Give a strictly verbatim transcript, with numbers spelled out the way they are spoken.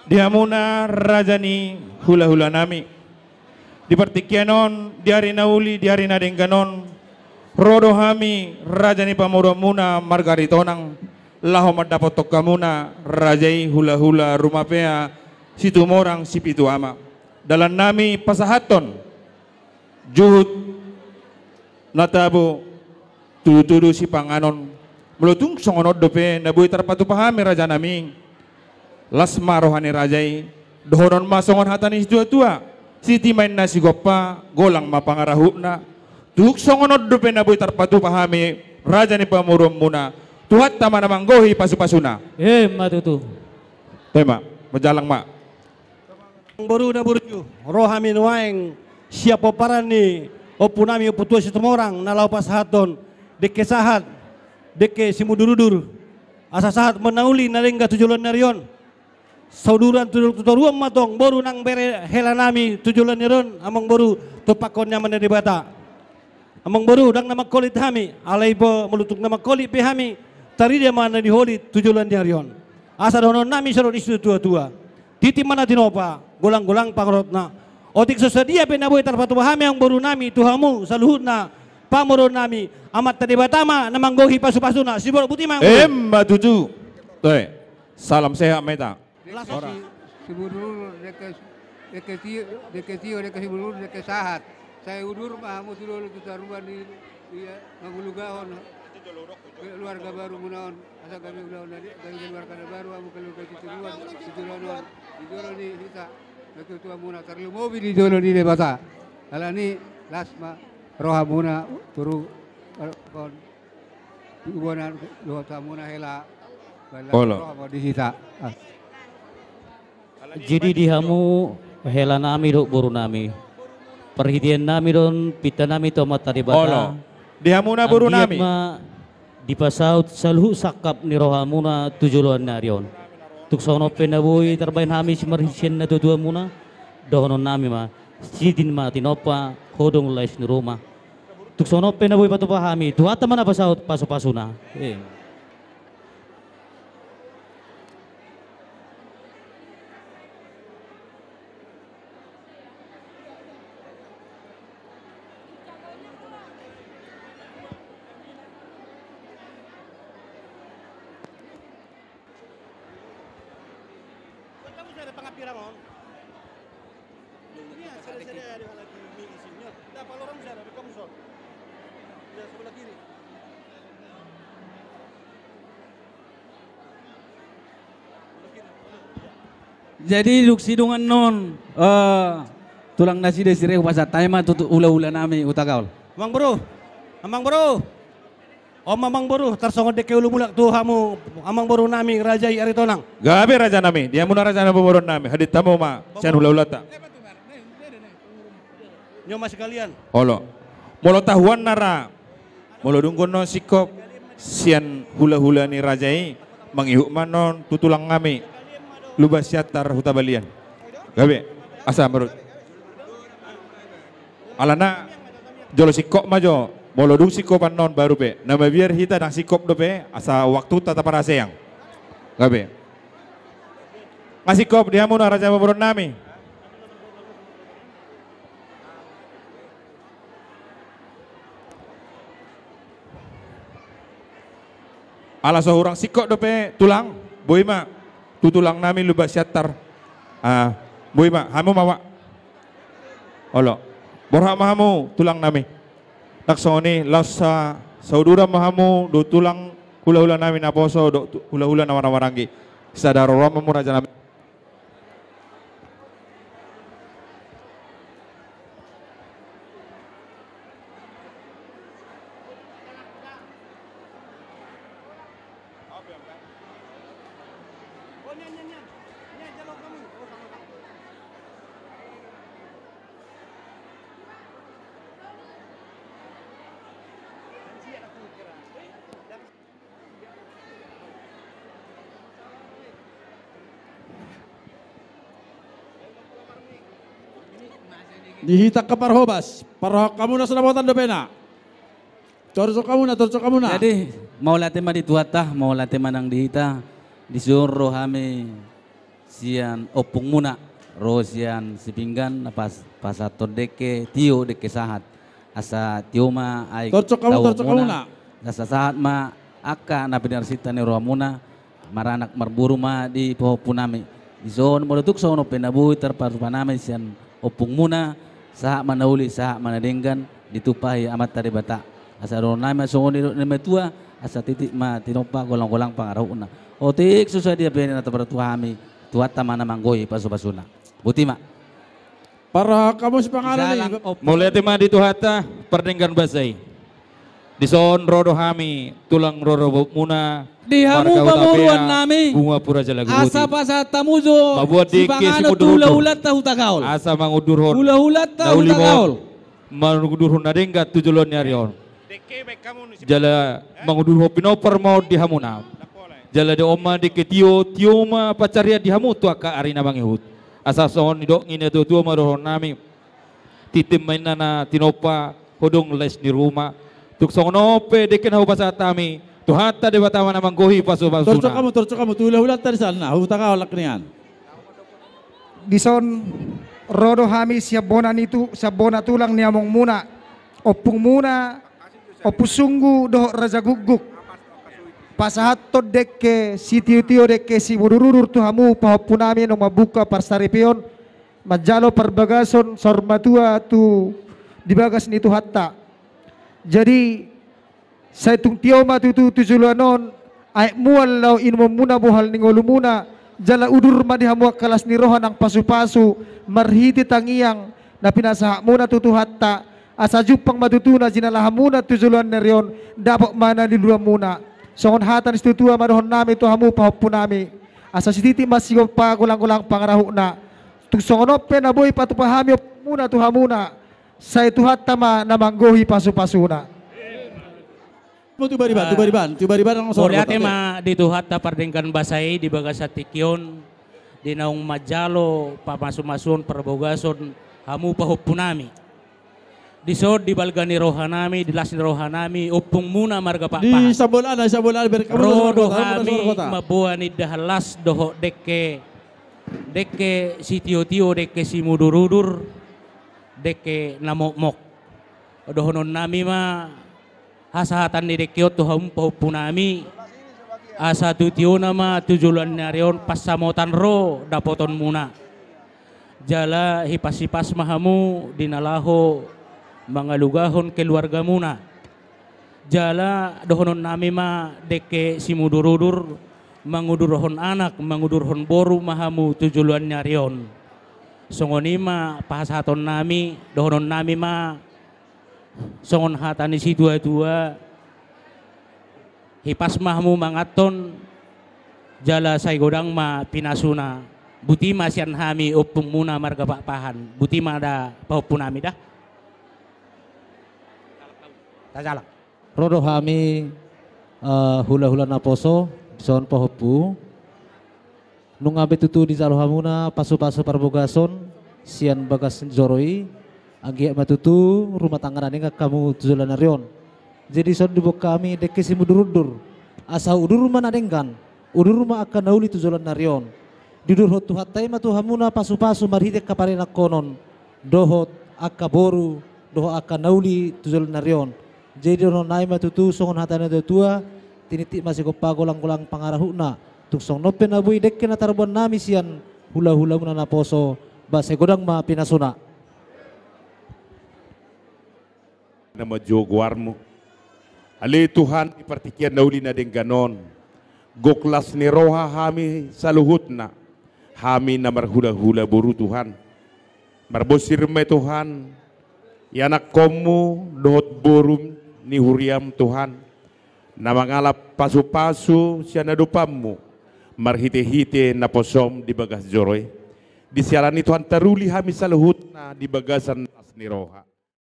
Di hamuna raja ni hulahulanami. Di partingkian on, di ari na uli, di ari na denggan on, ro do hami raja ni pamoruonmuna marga Aritonang, laho mandapothon hamuna raja i hulahula Rumapea Situmorang Sipitu Ama. Dalannami pasahathon juhut na tabo, tudutudu sipanganon. Molo tung songon on dope na boi tarpatupa hami rajanami, las ma roha ni raja i. Dohonon ma songon hata ni situatua: Siti ma inna sigompa, golang ma pangarahutna. Tung songon on dope na boi tarpatupa hami raja ni pamoruonmuna, Tuhanta ma na manggohi pasupasuna. Emma tutu. Toe ma, marjalang ma. Amangboru na burju, ro hami nuaeng sian pomparan ni ompunami Ompu Tuan Situmorang na laho pasahathon dengke sahat, dengke simudurudur, asa sahat ma na uli na denggan tu joloan ni ari on. Sauduran tu, tu toruan ma tong boru nang bere helanami tu joloan ni ari on, amangboru, tumpakkon ni Ama na Debata. Amangboru, ndang na mangkolit hami, alai pe molo tung na mangkolit pe hami, tarida ma na niholit tu joloan ni ari on. Asa dohononnami songon i situatua: Tintin ma na tinopa, golanggolang pangarahutna. Otik so sadia pe na boi tarpatupa hami amangborunami tu hamu saluhutna pamoruonnami, Amanta Debata ma na manggohi pasupasuna. Siborok buti ma, amangboru. Emma tutu. Toe, salam sehat ma hita. Las. Ora. Dengke simudurudur, dengke, dengke tio, dengke tio, dengke simudurudur, dengke sahat. Sai udur ma hamu tu dolok tu toruan ni, ia, mangulahon keluarga barumuna on. Asa gabe ulaon na di, gabe keluarga na baru hamu, keluarga Situmorang, di jolo ni on, di jolo ni hita, na tuatua muna, tarlumobi di jolo ni Debata. Alani las ma rohamuna, turu, kon, di ubonan, dohot hamuna hela, balas. Olo. Roha ma di hita. Ah. Jadi di hamu helanami dohot borunami, parhiteannami do on pintanami tu Amanta Debata. Olo. Di hamuna borunami. Anggiat ma dipasaut saluhut sangkap ni rohamuna tu joloan ni ari on. Tung songon on pe na boi tarbahen hami simarhite sian na tuatuamuna, dohononnami ma: Tintin ma na tinopa, hodong lais ni ruma. Tung songon on pe na boi patupa hami, Tuhanta ma na pasaut pasupasuna. Eh. Jadi dung sidung annon, eh, tulang nasida sire hupasahat hami ma tu, tu hulahulanami Hutagaol. Amangboru, amangboru. On ma amangboru, tarsongon dengke ulu mulak tu hamu amangborunami raja i Aritonang. Gabe rajanami, di hamuna raja na pamoruonnami, hadit hamu ma sian hulahulanta. Nyo ma sekalian. Olo. Molo tahuanna ra, molo dung annon singkop sian hulahula ni raja i, mangihut ma annon tu tulangnami Lumban Siantar Hutabalian. Gabe, asa marut. Alana jolo singkop ma jo, molo dung singkop annon baru pe. Na mabiar hita ndang singkop dope, asa waktunta taparaseang. Gabe. Nga singkop di hamuna raja pamoruonnami. Ala so hurang singkop dope tulang, boi ma tu tulangnami Lumban Siantar. Ah, boi ma, hamu ma, Wak. Olo. Borhat ma hamu tulangnami. Ndang songon i, laos sa, sauduran ma hamu dohot tulang hulahulanami naposo dohot tu-, hulahula na marhahamaranggi. Sada roha ma hamu rajanami. Di hita angka parhobas, parrohahon hamuna so dapotan dope na. Torus hamuna, torus hamuna. Jadi, mauliate ma di Tuhanta, mauliate ma nang di hita, dison ro hami sian ompungmuna, ro sian Sipinggan, na pas-, pasahathon dengke tio, dengke sahat. Asa tio ma aek, torcok hamu, torcok hamu na. Asa sahat ma angka na pinarsinta ni rohamuna, maranak marboru ma di pahompunami. Dison molo tung songon on pe na boi tarpajumpang hami sian ompungmuna, sahat ma na uli, sahat ma na denggan, ditumpahi Amanta Debata. Asa dohononnami ma songon nidok ni natuatua, asa titi ma tinompa, golang-golang pangarahutna. Otik so sadia pe na tapartua hami, Tuhanta ma na manggohi pasu-pasuna. Boti ma. Parrohahon hamu sipanganon i. Mauliate ma di Tuhanta pardenggan basa i. Dison ro do hami tulang rorobotmuna, di hamu pamoruonnami, bunga pura jala guguti, asa pasahat hamu jo sipanganon tu hulahulanta Hutagaol. Asa mangudurhon hulahulanta Hutagaol, mangudurhon na denggan tu joloan ni ari on. Jala mangudurhon pinompar ma on di hamuna. Jala do on ma dengke tio, tio ma pansarian di hamu tu angka ari na mangihut. Asa songon nidok ni natuatua ma dohononnami. Tintin ma inna na tinompa, hodong laos niruma. Tung songon on pe dengke na hupasahat hami, Tuhanta Debata ma na manggohi pasu-pasuna. Torcok hamu, torcok hamu tu hulahulanta di sana, Hutagaol, angka nian. Dison ro do hami sian bona ni tu-, sian bona tulang ni amongmuna, ompungmuna, Ompu Sunggu dohot Raja Gukguk. Pasahathon dengke sitio-tio, dengke simudur-udur tu hamu pahompunami naung mambuka parsaripeon, manjalo parbagason saur matua tu di bagas ni Tuhanta. Jadi, sai tung tio ma tutu tu joloan on aek mual laho inumonmuna, bohal ni ngolumuna, jala udur ma di hamu angka las ni roha nang pasu-pasu marhite tangiang na pinasahatmuna tu Tuhanta, asa jumpang ma tutu na jinalahanmuna tu joloan ni ari on, dapot ma na niluluanmuna. Songon hata ni situatua ma dohononnami tu hamu pahompunami, asa sititi ma sigompa, golang-golang pangarahutna. Tung songon on pe na boi patupa hami ompunmuna tu hamuna, sai Tuhanta ma na manggohi pasu-pasuna. Hamu tu bariban, tu bariban, tu bariban. Mauliate ma di Tuhanta pardenggan basa i di bagasan tingki on, di naung manjalo pamasu-masuon parbogason hamu pahompunami. Dison di balga ni rohanami, di las ni rohanami, ompungmuna marga Pakpahan. Di sambolaan, di sambolaan, ber-, ro do hami mamboan indahan las dohot dengke, dengke sitio-tio, dengke simudur-udur, dengke na mokmok. Dohononnami ma hasahatan ni dengke on tu hamu pahompunami, asa tu tiona ma tu joloan ni ari on pansamotan ro dapotonmuna. Jala hipas-hipas ma hamu di na laho mangalugahon keluargamuna. Jala dohononnami ma dengke simudur-udur, mangudurhon anak, mangudurhon boru ma hamu tu joloan ni ari on. Songon i ma pasahatonnami, dohononnami ma songon hata ni situatua, hipas ma hamu manganhon, jala sai godang ma pinasuna. Boti ma sian hami ompungmuna marga Pakpahan. Boti ma da pahompunami da. Tajalang. Ro do hami, eh, hula-hula naposo, dison pahompu. Nunga be tutu dijalo hamuna pasu-pasu parbogason sian bagas joro i, anggiat ma tutu rumah tangga na denggan hamu tu joloan ni ari on. Jadi dison diboan hami dengke simudur-udur, asa udur ma na denggan, udur ma angka na uli tu joloan ni ari on. Diudurhon Tuhanta i ma tu hamuna pasu-pasu marhite angka parenanghonon dohot angka boru dohot angka na uli tu joloan ni ari on. Jadi dohononnami ma tutu songon hata ni natuatua, tinitip ma sigompa, golang-golang pangarahutna. Tung songon on pe na boi dengke na tarboannami sian hula-hulamuna naposo, ba sai godang ma pinasuna. Na manjou goarmu, ale Tuhan, di partingkian na uli na denggan on, gok las ni roha hami saluhutna, hami na marhula-hula boru, Tuhan. Marbosir ma i, Tuhan, ianakhonmu dohot borum ni huriam, Tuhan, na mangalap pasu-pasu sian adopanmu marhite-hite naposom di bagas joro i. Di siala ni i, Tuhan, taruli hami saluhutna di bagasan las ni roha.